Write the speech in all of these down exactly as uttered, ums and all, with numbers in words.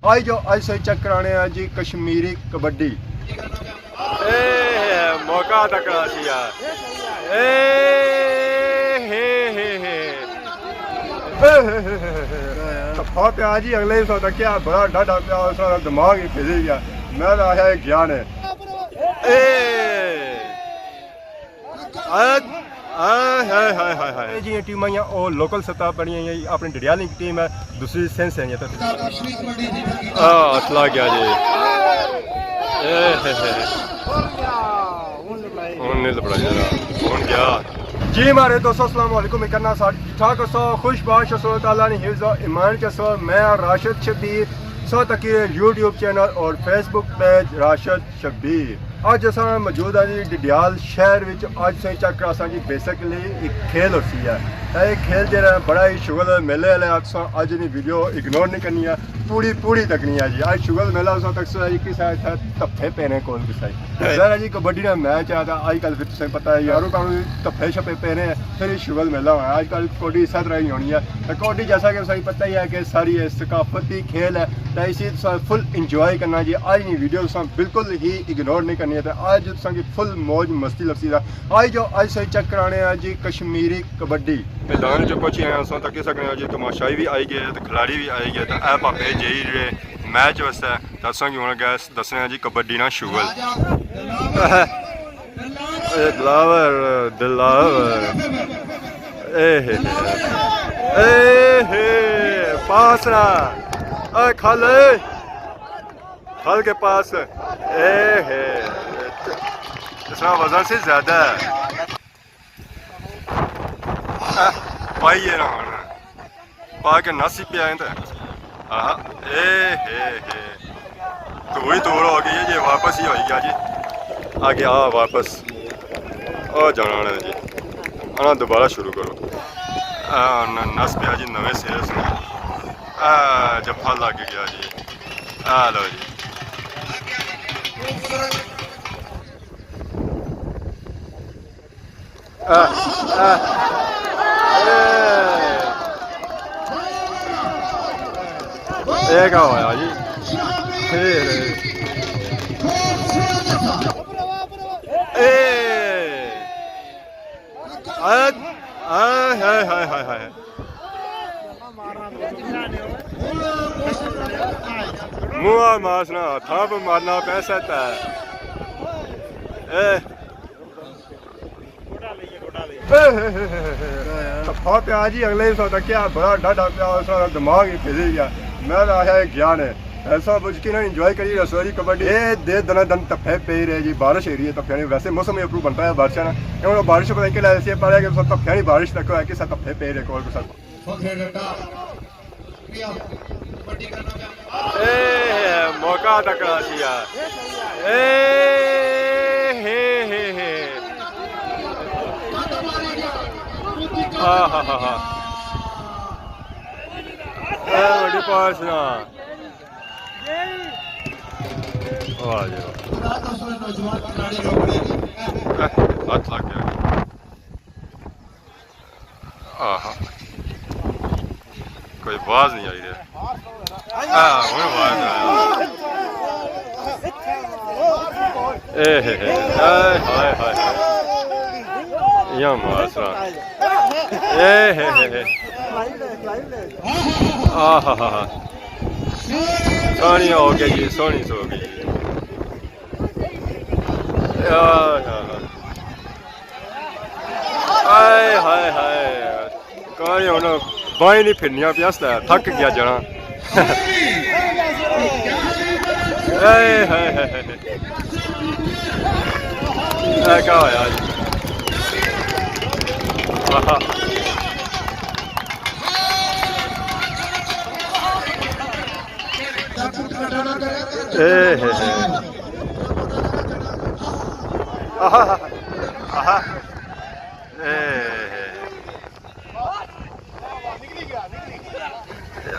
آئی جو اج سے چیک کرانے ہیں جی کشمیری کبڈی۔ اے ہے موقع تکڑا سی یار۔ اے ہے ہے ہے۔ اے ہے ہے ہے ہے۔ تھپا پیا جی اگلے ہی سو تکیا بڑا ڈاڈا پیا، اس دا دماغ ہی پھر گیا۔ میں تو آخیا یہ گیا نے۔ اے۔ اے، ہائے، ہائے، ہائے، ہائے۔ جی ٹیماں یا او لوکل سطح پر ہیں، یہ اپنی ڈڈیال کی ٹیم ہے، دوسری سینس ہے یہ تو۔ آہ، ہتھ لگ گیا جی۔ اے ہے ہے۔ ہن نہیں لبڑا جی، ہن گیا۔ جی مارے دوستو، السلام علیکم، میں کرنا ساتھ ٹھیک ٹھاک ہو سو، خوش باش ہو سو، اللہ تعالیٰ نے حفظ و ایمان کے سو۔ میں راشد شبیر، سو تکی یوٹیوب چینل اور فیس بک پیج راشد شبیر۔ اج اساں موجود ہاں جی ڈڈیال شہر وچ۔ اج تساں چیک کراساں جی بیسیکلی ایک کھیل ہوسی ہے۔ اے کھیل جیڑا بڑا ہی شغل میلے والے، تساں اج نی ویڈیو اگنور نہیں کرنی ہے، پوری پوری تکنی ہے جی۔ اج شغل میلہ تساں تک سو ہے جی کس ہے اتھے تھپے پینے کول کس ہے۔ ظاہر ہے جی کبڈی نا میچ ہے تاں اج کل پھر تساں پتہ ہے یارو کانوں تھپے شپے پینے ہیں، پھر یہ شغل میلہ ہونا ہے۔ اج کل کبڈی اس طرح ہی ہونی ہے۔ تے کبڈی جیسا کہ تساں پتہ ہی ہے کہ ساری یہ ثقافتی کھیل ہے۔ تے اسی تساں فل انجوائے کرنا جی۔ اج نی ویڈیو تساں بالکل ہی اگنور نہیں کرنی ہے۔ تے اج تساں کی فل موج مستی لگسی دا۔ آئی جو اج سے چیک کرانے ہیں جی کشمیری کبڈی۔ میدان چ پہنچی آئے ہیں، اساں تکی سکنے ہیں جی تماشائی بھی آئی گئے تے کھلاڑی بھی آئی گئے۔ تے اے پاپے جائی رہے میچ واسطے۔ تے اساں کی ہن گیس دسنے ہیں جی کبڈی نا شغل۔ اے دلاور، دلاور۔ اے ہے۔ اے ہے۔ پاس نا۔ اے کھل۔ کھل کے پاس۔ اے ہے۔ اس نا وزن سے زیادہ ہے۔ آہ، پائی ہے نا ہن۔ پا کے نس ہی پیا ہے تے۔ آہا، اے ہے ہے۔ تو وہی توڑ ہو گئی ہے، یہ واپس ہی ہوئی گیا جی۔ آگے آ واپس۔ او جانا ہونا جی۔ آنا دوبارہ شروع کرو۔ آ، ن-، نس پیا جی نویں سرے سے۔ آ، جفا لگ گیا جی۔ آ لو جی۔ آہ، آہ۔ اے۔ اے کیا ہویا جی؟ اے رے۔ اے۔ آہ، آہ، ہائے، ہائے، ہائے، ہائے۔ منہ ماسنا، تھاپ مارنا پیسہ تا۔ اے۔ تھپا پیا جی اگلے ہی سو تکیا بڑا ڈاڈا پیا، اس دا دماغ ہی پھر گیا۔ میں تو آخیا یہ گیا نے۔ ایسا مجھ کی نا انجوائے کری رسوری کبڈی۔ اے دے دنا دن تھپے پے رہے جی، بارش ہو رہی ہے، تھپے نہیں۔ ویسے موسم ہی اپرو بنتا ہے بارشاں نا۔ اے ہن بارش پتہ نہیں کہ لائے سی، پر ہے کہ سب تھپے نہیں، بارش تک ہے کہ سب تھپے پے رہے کول کو سب۔ اے موقع تکڑا سی یار۔ اے ہے ہے ہے۔ ہاں ہاں ہاں ہاں۔ اے وڈی پاس نا۔ واہ جی واہ۔ ہاتھ لگ گیا۔ آہا۔ کوئی باز نہیں آئی رہا۔ آہ، ہن باز آیا۔ اے ہے ہے۔ ہائے، ہائے، ہائے، ہائے۔ یا ماسا۔ اے ہے ہے ہے۔ آہا ہا ہا۔ سوہنی ہو گئی جی، سوہنی سو گئی جی۔ یا، یا، یا۔ ہائے، ہائے، ہائے۔ کائیں ہن بائیں نہیں پھرنیاں پیاں، اس طرح تھک گیا جنا۔ ہائے، ہائے، ہائے، ہائے۔ اے کیا ہویا جی؟ آہا۔ اے ہے ہے۔ آہا۔ آہا۔ اے ہے ہے۔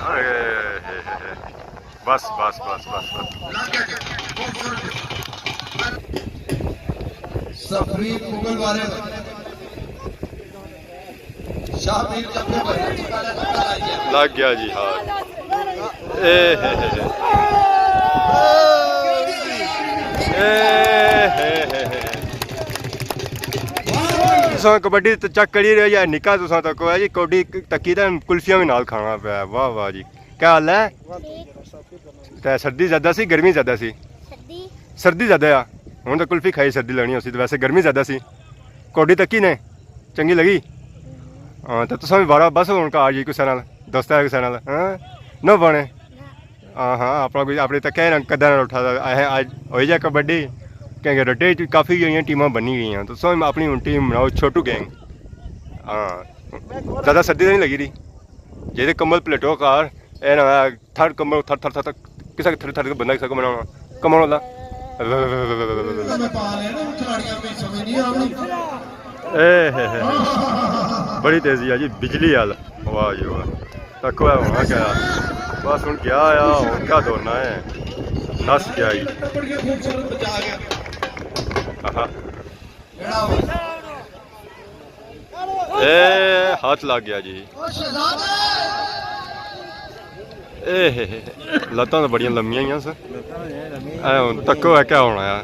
اے ہے ہے ہے۔ بس، بس، بس، بس، بس۔ سفری مغل والے شاہ میر جب لگ گیا جی ہاتھ۔ اے ہے ہے ہے۔ اے ہے ہے ہے۔ تساں کبڈی تے چیک کری رہے ہو یا نکا، تساں تکو ہے جی، کوڈی تکی تے کلفیاں وی نال کھانا پیا۔ واہ واہ جی، کیا حال ہے؟ تے سردی زیادہ سی، گرمی زیادہ سی؟ سردی۔ سردی زیادہ آ۔ ہن تے کلفی کھائی سردی لگنی ہوسی، تے ویسے گرمی زیادہ سی۔ کوڈی تکی نے؟ چنگی لگی؟ ہاں، تے تساں وی بارہ بس ہن گھر جی کسے نال، دوستاں کسے نال، ہاں؟ نہ بنے؟ ہاں ہاں، اپنا کوئی اپنے تکے نہ کدے نہ اٹھا دا۔ اے اج ہوئی جا کبڈی، کیونکہ رٹے چ کافی ہوئی ہیں، ٹیماں بنی گئی ہیں۔ تساں وی اپنی ہن ٹیم بناؤ، چھوٹو گینگ۔ ہاں، زیادہ سردی تے نہیں لگی رہی۔ جیہڑے کمبل پلیٹو گھر، اے نہ ہویا تھر کمبل تھر تھر تھر تھر، کسا تھر تھر بندہ کسا کو بنانا؟ کمبل والا۔ اے ہے ہے۔ بڑی تیزی ہے جی، بجلی آل۔ واہ جی واہ۔ تکو ہے ہونا کیا؟ بس ہن گیا آیا، ہن کیا دوڑنا ہے؟ نس گیا جی۔ آہا۔ اے ہاتھ لگ گیا جی۔ اے ہے ہے۔ لتاں تو بڑیاں لمیاں ہی سن۔ اے ہن تکو ہے کیا ہونا ہے۔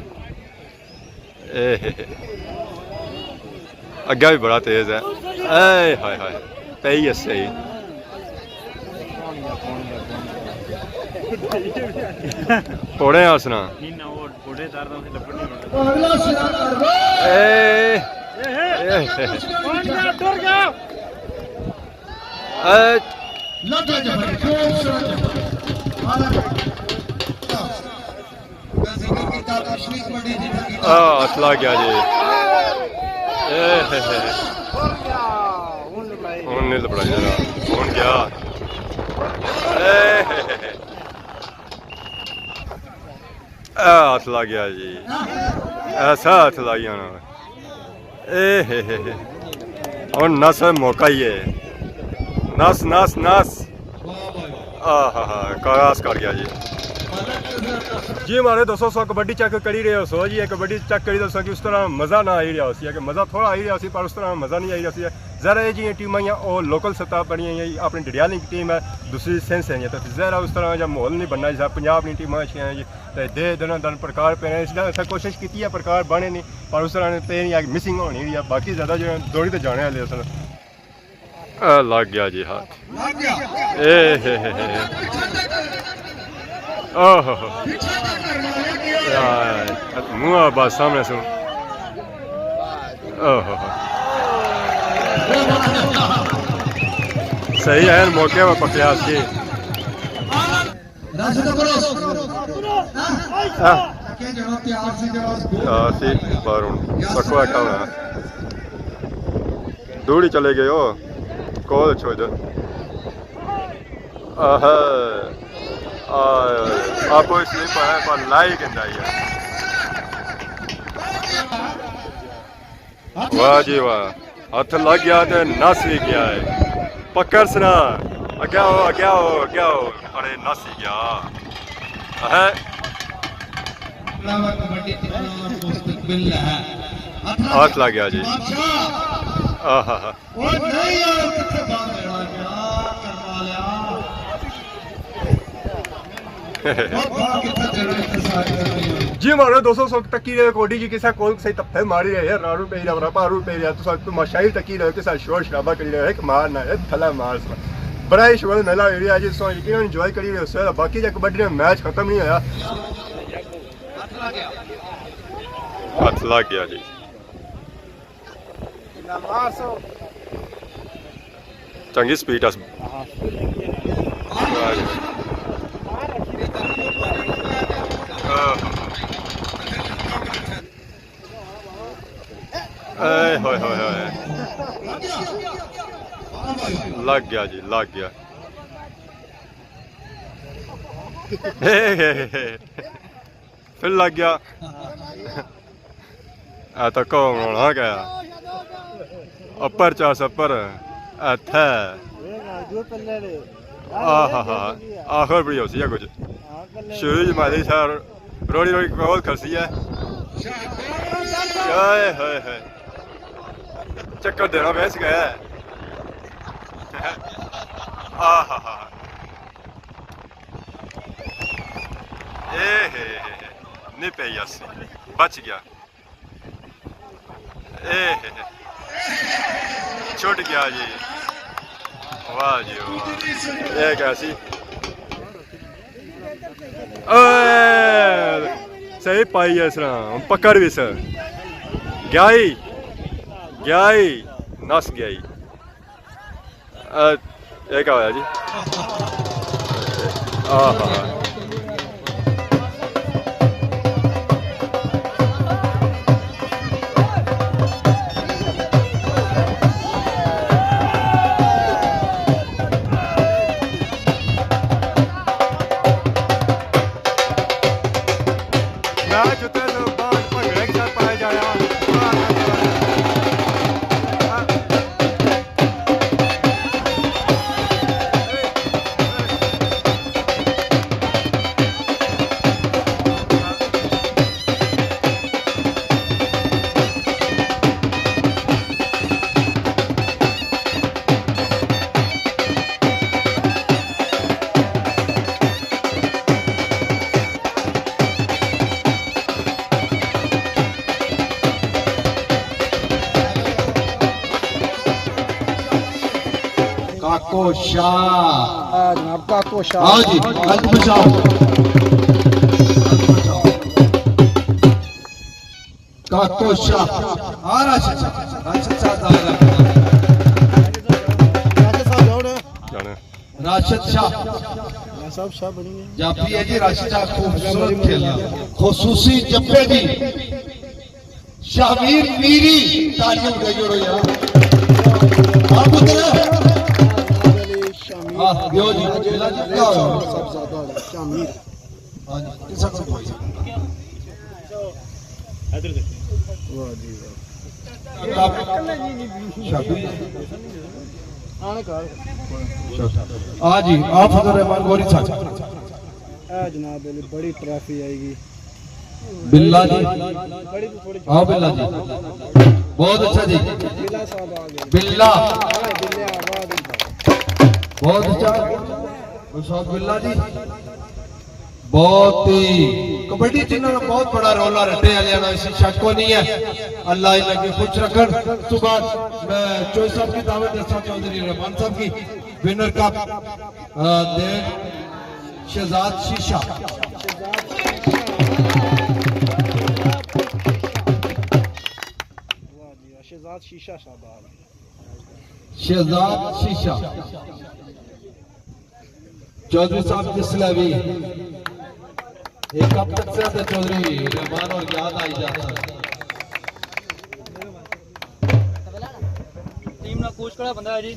اے ہے ہے۔ اگا بھی بڑا تیز ہے۔ اے ہائے ہائے۔ پئی ہے صحیح۔ پوڑے ہسنا۔ اے، اے، اے۔ اے۔ آ، ہاتھ لگ گیا جی۔ اے ہے ہے۔ ہن نہیں لبڑائی دینا۔ ہن گیا۔ اے ہے ہے۔ اے ہاتھ لگ گیا جی، ایسا ہاتھ لائی آنا۔ اے ہے ہے ہے۔ ہن نس موقع ہی ہے۔ نس، نس، نس۔ آہا ہا، کراس کر گیا جی۔ جی مہاڑے دوستو، سو کبڈی چیک کری رہے ہو سو جی، یہ کبڈی چیک کری دوستو کہ اس طرح مزہ نہ آئی رہا سی، کہ مزہ تھوڑا آئی رہا سی پر اس طرح مزہ نہیں آئی رہا سی۔ ذرا یہ جی ٹیماں یا او لوکل سطح بنی ہوئی، اپنی ڈڈیال نی ٹیم ہے، دوسری سینس ہے، تو ذرا اس طرح جا ماحول نہیں بننا جس طرح پنجاب نی ٹیماں اچھیاں ہیں جی، تے دے دن دن پرکار پے رہے، اس طرح کوشش کیتی ہے پرکار بنے نہیں، پر اس طرح پے نہیں، ایک مسنگ ہونی ہوئی ہے، باقی زیادہ جو دوڑی تے جانے والے اصل۔ اے لگ گیا جی ہاتھ۔ اے ہے ہے ہے۔ اوہ ہو ہو۔ یار، منہ بس سامنے سن۔ اوہ ہو ہو۔ صحیح ہے، موقع پہ پکڑیا سی۔ راشد عباس۔ ہاں۔ پیار سی، پر ہن تکو ہے کیا ہونا۔ دوڑی چلے گئے ہو۔ کول چھوڑ دے۔ آہا۔ آ، آپ اس نے پایا پر لائی گندا ہی ہے۔ واہ جی واہ، ہتھ لگ گیا تے نس وی گیا ہے۔ پکڑ سنا، اگے آؤ، اگے آؤ، اگے آؤ۔ اڑے نس ہی گیا ہے۔ ہاتھ لگ گیا جی۔ آہا ہا۔ جی مہاڑے دوستو، سو تکی رہے کوڈی جی، کسے کول کسے تپے ماری رہے، راڑو پہ رہا، پارو پہ رہا، تساں تماشائی تکی رہے، کسا شور شرابہ کری رہے، ایک مار نہ ہے، تھلا مار سا۔ بڑا ہی شور میلہ ہو رہا جی، سو یقیناً انجوائے کری رہے ہو، باقی جا کبڈی نا میچ ختم نہیں ہویا۔ ہتھ لگ گیا جی۔ چنگی سپیڈ اس۔ اے ہوئے ہوئے ہوئے۔ لگ گیا جی، لگ گیا۔ پھر لگ گیا۔ اے تکو ہونا کیا؟ اپر چاس اپر۔ اتھے۔ آہا ہا۔ آخر بڑی ہوسی ہے کچھ۔ شروع جی مالی سار روڑی روڑی کول کھسی ہے۔ ہائے ہائے ہائے۔ چکر دینا بیس گیا ہے۔ آہا ہا۔ نہیں پئی اس، بچ گیا۔ اے، چھٹ گیا جی۔ واہ جی واہ۔ اے کیا سی؟ اے، صحیح پائی ہے اس طرح، پکڑ بھی سر۔ گیا ہی، گیا ہی، نس گیا ہی۔ اے، اے کیا ہویا جی؟ آہا۔ میں جتنے سے بعد بھنگڑے کے ساتھ پایا جایا۔ کاکو شاہ۔ ہاں جناب، کاکو شاہ۔ آؤ جی، گل بچاؤ۔ کاکو شاہ۔ ہاں، راشد شاہ۔ راشد شاہ ظاہر ہے۔ راشد صاحب جاؤ نا۔ جانا۔ راشد شاہ۔ شاہ صاحب، شاہ بنی گئے۔ جاپی ہے جی، راشد شاہ خوبصورت کھیلنا۔ خصوصی جبے دی۔ شاہ میر میری تالیوں دے جوڑو یار۔ آپ ادھر۔ شاہ میر۔ آہ، دیو جی۔ شاہ میر۔ ہاں جی، کسا کو بھائی۔ واہ جی واہ۔ شاہ۔ آ جی، آپ فضل الرحمان گوری صاحب۔ اے جناب، بڑی ٹرافی آئی گی۔ بلا جی۔ آؤ بلا جی۔ بہت اچھا جی۔ بلا صاحب آ گئے۔ بلا۔ بلا آواز۔ بہت اچھا۔ استاد بلا جی۔ بہت ہی کبڈی ٹیم نا بہت بڑا رول ہے، رٹے والے نا، اسی شک کو نہیں ہے۔ اللہ انہاں کی خوش رکھن۔ صبح میں چوہدری صاحب کی دعوت دیساں، چوہدری رحمان صاحب کی، ونر کپ، آ، دے شہزاد شیشہ۔ واہ جی واہ، شہزاد شیشہ صاحب آ گئے۔ شہزاد شیشہ۔ چوہدری صاحب جس لے بھی ایک اب تک سے تو چوہدری رحمان اور یاد آئی جاتا ہے۔ ٹیم نا کوچ کڑا بندہ ہے جی۔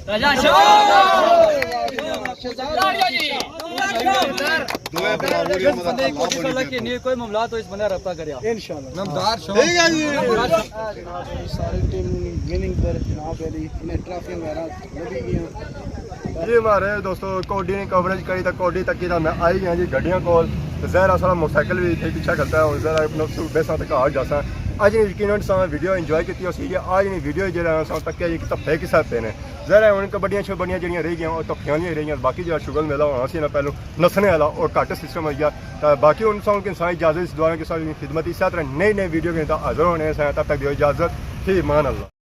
جس بندے کی کوشش کر لگی نہیں، کوئی معاملہ تو اس بندے رابطہ کریا۔ انشاءاللہ۔ نمدار شوق۔ ٹھیک ہے جی۔ ساری ٹیم وننگ پر جناب علی انہیں ٹرافیاں وغیرہ لبھی گئیاں۔ جی ہمارے دوستو، کوڈی نے کوریج کری تاں کوڈی تکی تاں میں آئی گیا جی گڈیاں کول۔ تے ظاہر ہے سارا موٹرسائیکل بھی اتھے پیچھے کھلتا ہے، اور ظاہر ہے اپنا سو بیساں تے گھر جاساں۔ اج نے یقیناً تساں ویڈیو انجوائے کیتی ہوسی، یا اج نی ویڈیو جیڑا اساں تکیا جی کہ تفے کسا پے نے۔ ظاہر ہے ہن کبڈیاں شبڈیاں جیڑیاں رہ گیاں، او تفیاں نی رہ گیاں، باقی جیڑا شغل میلہ ہونا سی نا پہلو نسنے والا، او گھٹ سسٹم ہوئی گیا۔ تاں باقی ہن تساں کہ ساری اجازت، اس دعا کہ ساری خدمت، اسے طرح نئی نئی ویڈیو کے اندر حاضر ہونے سے، تب تک دیو اجازت، فی امان اللہ۔